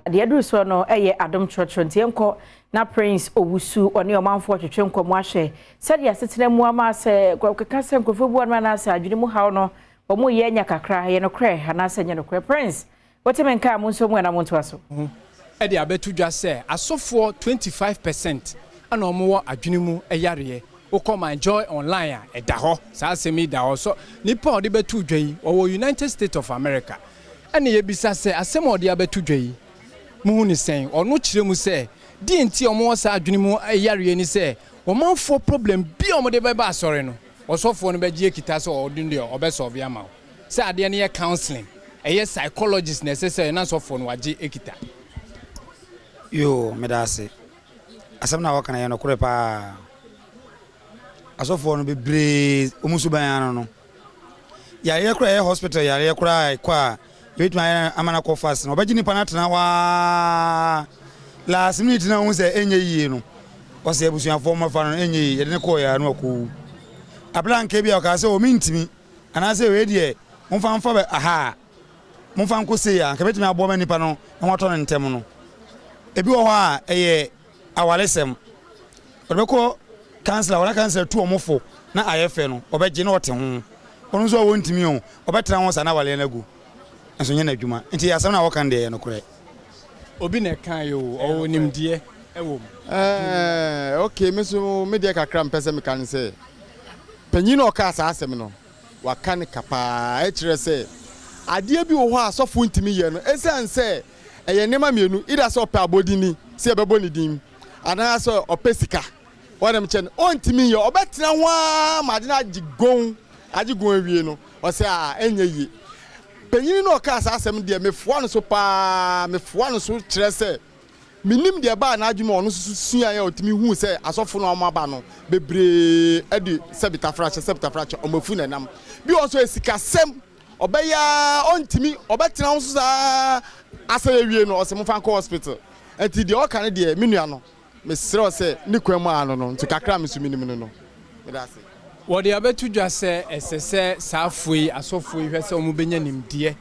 Deɛ aduru soɔ no yɛ adom trɔtrɔ nti yɛnkɔ na Prince Owusu ɔne ɔmanfoɔ twetwe nkɔmmɔ ahwɛ sɛdeɛ asetena mu ama sɛ keka sɛ nkurɔfoɔ bu wɔn anaasɛ adwene mu haw no wɔn yɛ anya kakra, ɛyɛ nokorɛ anaasɛ ɛnyɛ nokorɛ. Prince, wote me nka a, mo nso mu ɛna mo ntoa so. Ho de abɛto dwa sɛ asɔfoɔ 25 percent na wɔwɔ adwene mu yareɛ. Wokɔ My Joy Online a, ɛda hɔ. Saa asɛm yi da hɔ. So nipa a ɔde bɛto dwa yi, ɔwɔ United States of America. Ɛna yɛbisa sɛ, asɛm a ɔde abɛto dwa yi, mohu no sɛn? Ɔno kyerɛ mu sɛ, deɛ nti a wɔwɔ saa adwene mu yareɛ ne sɛ, ɔmanfoɔ problem bi a wɔde bɛba asɔre no, ɔsɔfoɔ no bɛgye akita sɛ ɔno deɛ ɔbɛsolve ama wo. Sɛ adeɛ no yɛ counseling, ɛyɛ psychologist na ɛsɛ sɛ na sɔfoɔ no wagye akita. Yoo, meda ase. Asɛm no a wɔka no yɛ nokorɛ paa. Asɔfoɔ no bebree wɔn suban ano no, yareɛ koraa ɛyɛ hospital yareɛ koraa ɛkɔ a yɛbɛtumi ayɛ ama no akɔ fast no, ɔbɛgye nipa no atena hɔ ara, last minute na ohun sɛ ɛnyɛ yie no, ɔsɛ abusuafoɔ mmɔfa no, ɛnyɛ yie, yɛde no kɔɔ yɛ ano akɔwu. Abere anka bi a ɔkaa sɛ omi ntumi anaasɛ wei deɛ momfa mfa bɛ aha a momfa nkɔ sei a anka bɛtumi aboa ma nipa no na watɔ no ntɛm no. Ebi wɔ hɔ a ɛyɛ awaresɛm, ɔde bɛkɔ councillor, wɔn councillor tu wɔn fo na ayɛ fɛ no, ɔbɛgye na ɔte ho. Ɔno nso a wɔntumi o, ɔbɛtena ho saa na awareɛ no agu, nso nyɛ n'adwuma. Nti asɛm no a wɔka no deɛ, ɛyɛ nokorɛ. Obi na ɛka yɛ o, ɔwɔ nimdeɛ ɛwɔ mu. Ok, me so me deɛ kakra mpɛ sɛ meka ne sɛ, panyin na ɔkaa saa asɛm no, waka ne ka paa. Ɛkyerɛ sɛ adeɛ bi wɔ hɔ a asɔfo ntumi yɛ no, ɛsiane sɛ ɛyɛ nneɛma mmienu: either sɛ ɔpɛ abɔdini sɛ yɛbɛbɔ ne din anaasɛ ɔpɛ sika. Wɔnam kyɛ no, ɔntumi yɛ, ɔbɛtena ho ara ma ade no agye gon, agye gon awie no, ɔsɛ a ɛnyɛ yie. Panyin no ɔkaa saa asɛm deɛ, mefoa no so paa, mefoa no so. Kyerɛ sɛ menim deɛ ɛbaa n'adwene mu a ɔno nso suaeɛ a ɔtumi huu sɛ asɔfo no a wɔn aba no bebree de sɛbi tafrakyɛ, sɛbi tafrakyɛ, ɔmo afu n'anam bi wɔ nso esikasɛm. Ɔbɛyɛ a ɔntumi, ɔbɛtena ho so saa asɛ awie no, ɔsɛ momfa nkɔ hospital. Nti deɛ ɔka no deɛ, me nua no, mesrɛ wo sɛ ne kwan mu ano no nso kakra a me nso menim no, meda ase. Wɔde abɛto dwa sɛ ɛsɛ sɛ saa afoɔ yi, asɔfoɔ yi, hwɛ sɛ wɔn bɛnya nimdeɛ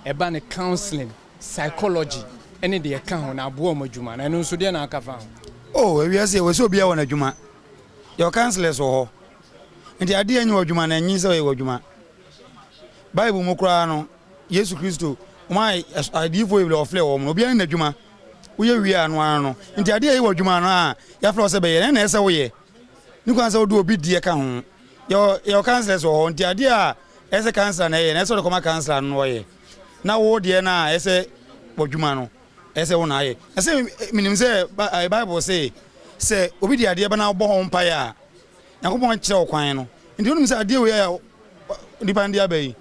ɛba ne counseling, psychology ɛne deɛ ɛka ho na aboa wɔn adwuma. Na ɛno nso deɛ na aka fa ho. Oh, ewiase yɛ wɔ sɛ obiara wɔ n'adwuma. Yɛwɔ councillors wɔ hɔ. Nti adeɛ nyɛ w'adwuma na ɛnyi sɛ ɔyɛ w'adwuma. Bible mu koraa no, Yesu Kristo, wɔn a adiyifoɔ bebree ɔfrɛ wɔn no, obiara ne n'adwuma. Woyɛ wie a no ara no. Nti adeɛ a ɛyɛ w'adwuma no a yɛafrɛ wo sɛ bɛyɛ no, ɛna ɛsɛ woyɛ. Ne kwan sɛ wode obi deɛ ka ho. Yɛwɔ councillors wɔ hɔ. Nti adeɛ a ɛsɛ councillor na ɛyɛ no, ɛsɛ wode kɔma councillor no na ɔyɛ. Na wo deɛ no a ɛsɛ w'adwuma no, ɛsɛ wo na ayɛ. Ɛsɛ menim sɛ Bible se sɛ obi de adeɛ ba na wobɔ ho mpaeɛ a, Nyankopɔn kyerɛ wo kwan no. Nti wonim sɛ adeɛ wei a nipa no de aba yi,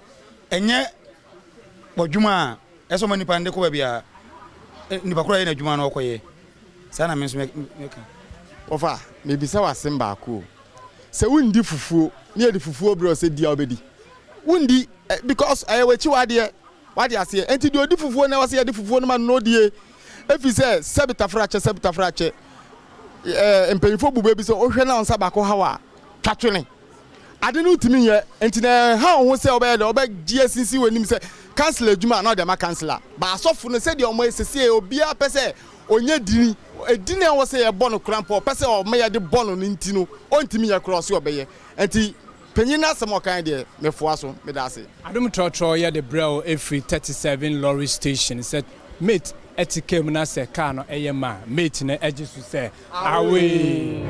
ɛnyɛ w'adwuma a ɛsɛ ɔma nipa no de kɔ baabi a nipa koro a yɛ n'adwuma no ɔkɔyɛ. Saa na me nso mɛka. Wɔfa mebisa w'asɛm baako o, sɛ wondi fufuo ne yɛde fufuo berɛ sɛ di a, wobɛdi? Wondi, because ɛyɛ w'akyi w'adeɛ wade aseɛ. Nti deɛ ɔdi fufuo na ɛwɔ sɛ yɛde fufuo no ma no na ɔdie, ɛfiri sɛ sɛbi tafrakyɛ, sɛbi tafrakyɛ, mpanyinfoɔ bu baabi sɛ wohwɛ na nsa baako haw a, twa twene. Ade no ntumi nyɛ nti na ɛha wo ho sɛ wobɛyɛ dɛ wobɛgye asinsin w'anim sɛ councillor adwuma a na ɔde ama councillor ba. Asɔfo no, sɛdeɛ ɔmo sɛsie, obiara pɛ sɛ ɔnyɛ dini edini a ɛwɔ sɛ yɛbɔ no kora mpo, ɔpɛ sɛ ɔmo yɛde bɔ no no nti no, ɔntumi nyɛ kora ɔsɛ ɔbɛyɛ. Nti panyin no asɛm a ɔkan deɛ, mefoa so. Meda ase. Adom Trɔtrɔ yɛde brɛ wo ɛfiri 37 Lorry Station. Sɛ mate ɛte kaa mu na sɛ kaa no ɛyɛ ma mate no ɛgye so sɛ awee.